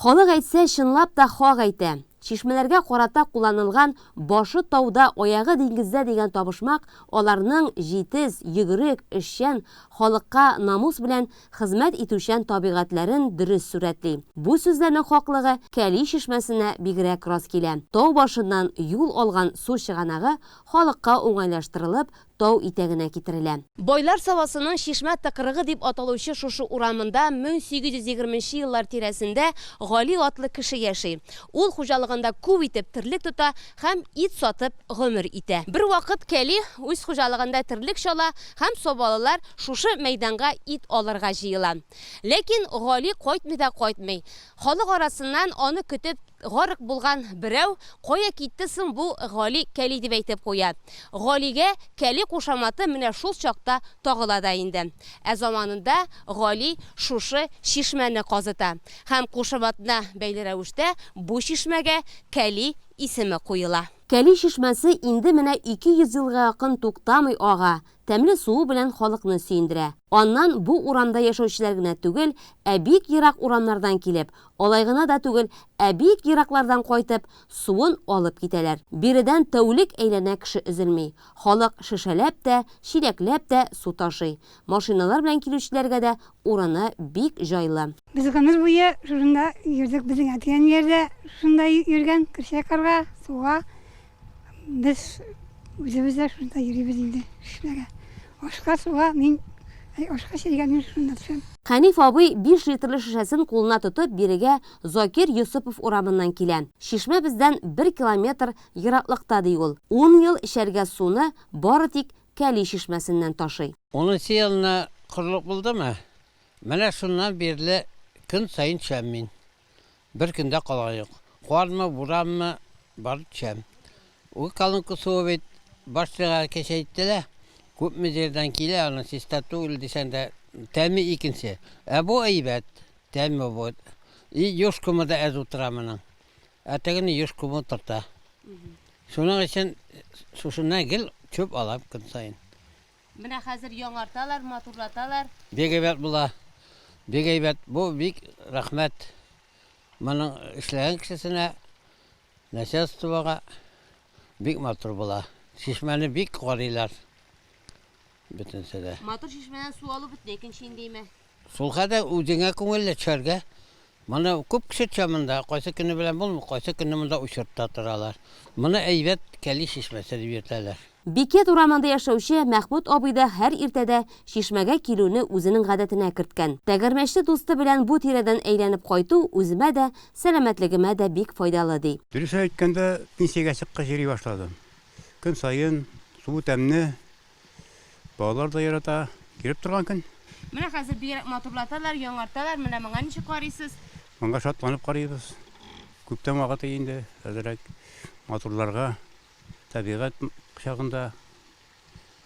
Халык әйтсә, чынлап та хак әйтә. Чишмәләргә карата кулланылган Башы тауда, аягы диңгездә дигән табышмак аларның җитез, йөгерек, эшчән, халыкка намус белән хезмәт итүчән табигатьләрен дөрес сурәтли. Бу сүзләрнең хаклыгы Кәли чишмәсенә бигрәк рас килә. Тау башыннан юл алган су чыганагы халыкка уңайлаштырылып, тау итәгенә китерелә. Байлар Сабасының Чишмә тыкрыгы дип аталучы шушы урамында 1820 нче еллар тирәсендә Гали атлы кеше яши. Ул хуҗалыгында күп итеп терлек тота һәм ит сатып гомер итә. Бервакыт Кәли үз хуҗалыгында терлек чала һәм сабалылар шушы мәйданга ит алырга җыела. Ләкин Гали кайтмый да кайтмый. Халык арасыннан аны көтеп Гарык булган берәү, Кая китте соң бу Гали Кәли дип әйтеп куя. Галигә Кәли кушаматы менә шул чакта тагыла да инде. Ә заманында Гали шушы чишмәне казыта. Һәм кушаматына бәйле рәвештә бу чишмәгә Кәли исеме куела. Кәли чишмәсе инде менә 200 елга якын туктамый ага, тәмле суы белән халыкны сөендерә. Аннан бу урамда яшәүчеләр генә түгел, ә бик ерак урамнардан килеп, алай гына да түгел, ә бик ераклардан кайтып, суын алып китәләр. Биредән тәүлек әйләнә кеше өзелми. Халык шешәләп тә, чиләкләп тә су ташый. Машиналар белән килүчеләргә дә урыны бик җайлы. Без гомер буе шушында йөрдек, безнең әти-әниләр дә шушында йөргән, Керчәкарга, суга. Без үзебез дә шунда йөрибез инде чишмәгә. Ашка, суга мин, ашка, чәйгә мин шунда төшәм. Хәниф абый биш литрлы шешәсен кулына тотып бирегә Закир Йосыпов урамыннан килә. Чишмә бездән бер километр ераклыкта, ди ул. Ун ел эчәргә суны бары тик Кәли чишмәсеннән ташый. Унынчы елны корылык булдымы? Менә шуннан бирле көн саен төшәм мин. Бер көн дә калган юк. Кармы, буранмы, барып төшәм. Ул колонка суы бит башняга кәчә итте дә, күпме җирдән килә, аның чиста түгел дисәң дә, тәме икенче. Ә бу әйбәт, тәме бу. И юш комы да әз утыра моның. Ә тегене юш комы утырта. Шуның өчен шушыннан гел чүп алам көн саен. Менә хәзер яңарталар, матурлаталар. Бик әйбәт була. Бик әйбәт. Бу бик рәхмәт моның эшләгән кешесенә, начальствога. Бик матур була. Чишмәне бик карыйлар. Бөтенесе дә. Матур чишмәдән су алу бөтенләй икенче индеме? Шулкадәр үзеңә күңелле төшәргә. Моны күп кеше төшә монда, кайсы көне белән булмый, кайсы көнне монда очердта торалар. Моны әйбәт Кәли чишмәсе дип йөртәләр. Бикет урамында яшәүче Мәхмүт абый да һәр иртәдә чишмәгә килүне үзенең гадәтенә керткән. Тәгәрмәчле дусты белән бу тирәдән әйләнеп кайту үземә дә, сәламәтлегемә дә бик файдалы, ди. Дөресен әйткәндә, пенсиягә чыккач йөри башладым. Көн саен, суы тәмле, Балалар да ярата. Килеп торган көн. Менә хәзер бигрәк матурлаталар, яңарталар. Менә моңа ничек карыйсыз? Моңа шатланып карыйбыз. Күптән вакыты инде әзрәк матурларга, табигать кочагында,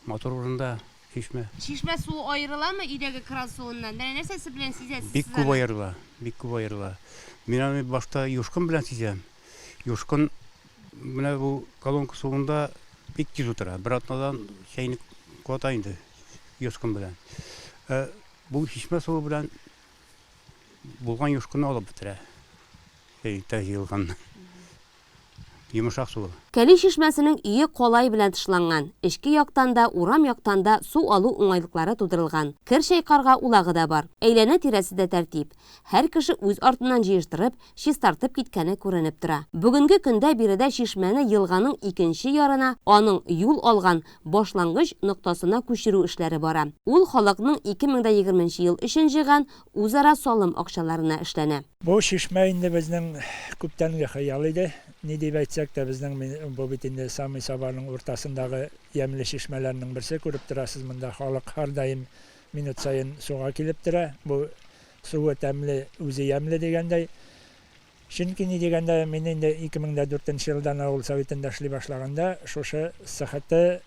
матур урында чишмә. Чишмә суы аерыламы өйдәге кран суыннан? Менә нәрсәсе белән сизәсез Бик күп аерыла, бик күп аерыла. Мин аны башта юшкын белән сизәм. Юшкын менә бу колонка суында бик тиз утыра. Бер атнадан чәйнек ката инде юшкын белән. Ә бу чишмә суы белән булган юшкынны алып бетерә. Чәйнектә җыелганны. Йомшак суы. Кәли чишмәсенең өе калай белән тышланган. Эчке яктан да, урам яктан да су алу уңайлыклары тудырылган. Кер чайкарга улагы да бар. Әйләнә-тирәсе дә тәртип. Һәр кеше үз артыннан җыештырып, чистартып киткәне күренеп тора. Бүгенге көндә биредә чишмәне елганың икенче ярына, аның юл алган башлангыч ноктасына күчерү эшләре бара. Ул халыкның 2020 нче ел өчен җыйган үзара салым акчаларына эшләнә. Бу чишмә инде безнең күптәнге хыял иде. Ни дип әйтсәк тә, безнең бу бит инде самый Сабаның уртасындагы ямьле чишмәләрнең берсе. Күреп торасыз, монда халык һәрдаим минут саен суга килеп тора. Бу Суы тәмле, үзе ямьле дигәндәй. Чөнки ни дигәндә, мин инде 2004 нче елдан авыл советында эшли башлаганда, шушы СХТ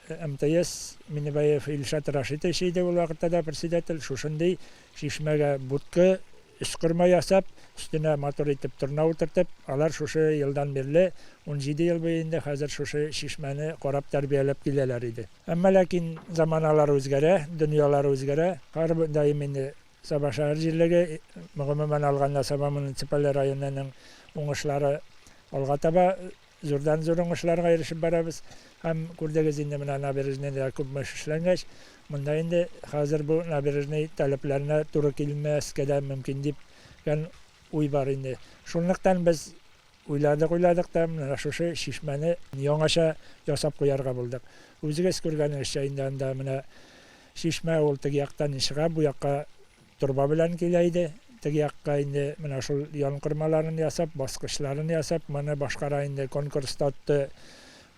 МТС Миннебаев Илшат Рашитович иде ул вакытта да председатель, шушындый чишмәгә будка, өскорма ясап, өстенә матур итеп торна утыртып, алар шушы елдан бирле, 17 ел буе инде хәзер шушы чишмәне карап-тәрбияләп киләләр иде. Әмма ләкин заманалар үзгәрә, дөньялар үзгәрә, һәрдаим инде. Саба шәһәр җирлеге, гомумән алганда Саба муниципаль районының уңышлары алга таба зурдан-зур уңышларга ирешеп барабыз. Һәм күрдегез инде менә набережныйда күпме эш эшләнгәч, монда инде хәзер бу набережный таләпләренә туры килмәскә дә мөмкин дигән уй бар инде. Шунлыктан без Уйладык-уйладык та, менә шушы чишмәне яңача ясап куярга булдык. Үзегез күргәнегезчә, инде анда менә чишмә ул теге яктан чыга, бу якка торба белән килә иде. Теге якка инде менә шул янкормаларын ясап, баскычларын ясап, моны башкара инде конкурста отты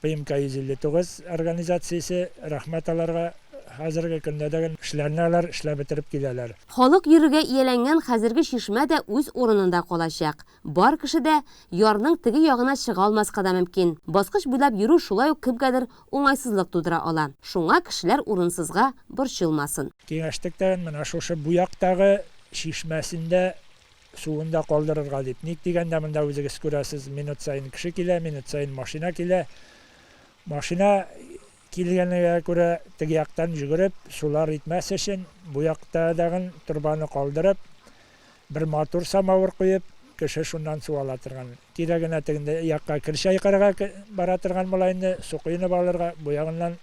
ПМК 159 организациясе. Рәхмәт аларга. Хәзерге көндә дә эшләрне алар эшләп бетереп киләләр. Халык йөрергә ияләнгән хәзерге чишмә дә үз урынында калачак. Бар кеше дә ярның теге ягына чыга алмаска да мөмкин. Баскыч буйлап йөрү шулай ук кемгәдер уңайсызлык тудыра ала. Шуңа кешеләр урынсызга борчылмасын. Киңәштек тә менә шушы бу яктагы чишмәсен дә, суын да калдырырга дип. Ник дигәндә, монда үзегез күрәсез, минут саен кеше килә, минут саен машина килә. Машина килгәнгә күрә, теге яктан йөгереп, сулар итмәс өчен, бу якта дагын торбаны калдырып, бер матур самавыр куеп, кеше шуннан су ала торган. Кирәгенә тегендә якка кер чайкарга бара торган була инде, су коенып алырга, бу ягыннан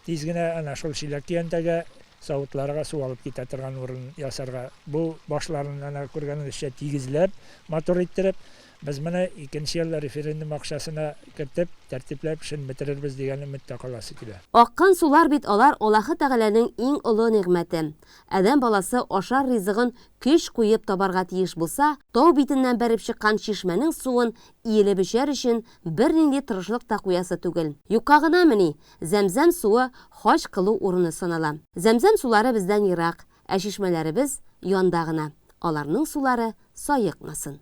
тиз генә әнә шул чиләк-көянтәгә, савытларга су алып китә торган урын ясарга. Бу башларын әнә күргәнегезчә тигезләп, матур иттереп, без моны икенче ел референдум акчасына кертеп, тәртипләп эшен бетерербез дигән өметтә каласы килә. Аккан сулар бит алар Аллаһы Тәгаләнең иң олы нигъмәте. Адәм баласы ашар ризыгын көч куеп табарга тиеш булса, тау битеннән бәреп чыккан чишмәнең суын иелеп эчәр өчен бернинди тырышлык та куясы түгел. Юкка гынамыни, зәмзәм суы хаҗ кылу урыны санала. Зәмзәм сулары бездән ерак, ә чишмәләребез янда гына. Аларның сулары саекмасын.